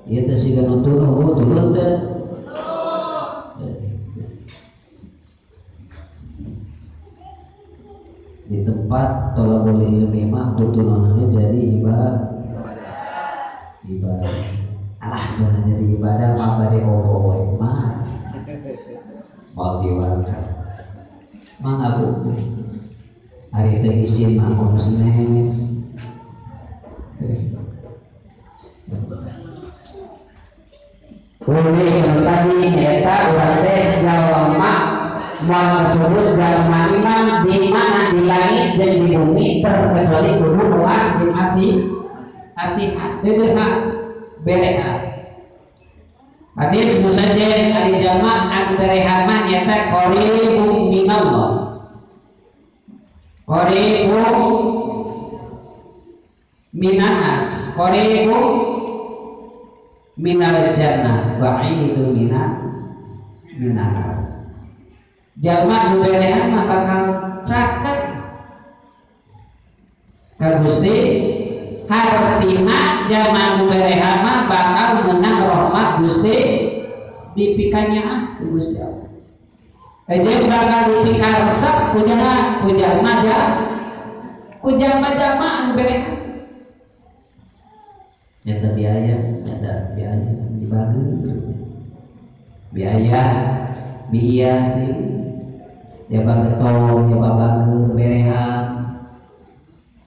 Ieu teh siga nu turun turun teh. Di tempat tolabul ilmi mah kutunannya jadi ibadah. Ibadah. Alah sana jadi ibadah mah bade bobo we mah. Moal diwakal. Mah aku ari teh isin mah kudu senes. Uli tadi eta urang teh jalma moal tersebut jalma iman di mana di langit dan di bumi terkecuali kudu puas di masih asihat beubeha bereha. Hadis musajen ari jalma an bereha mah nyata qaribum minallah. Qaribum minanas, qaribum minal jannah, ba'idu minan nar. Jalma nu berehan mah bakal caket ka Gusti, hartina jalma nu berehan mah bakal menang rahmat Gusti dipikannya ah ku Gusti Allah. Jeung bakal dipika resep ku jaha ku jalma ku jalma-jalma anu berehan. Nyata biaya, nyata biaya dibagi. Biaya, biaya jaba getol, jaba bager, berehan,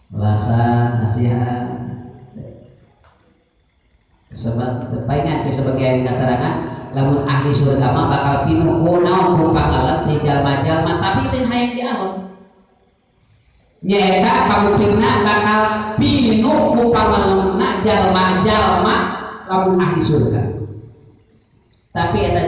belasan, nasihat. Sebab palingan cek sebagai keterangan lamun ahli surga mah bakal pinuh ku naon ku pangalet di jalma-jalma tapi teu hayang dialon. Nyaeta pangupingna bakal pinuh ku pangalemna jalma-jalma lamun ahli surga. Tapi eta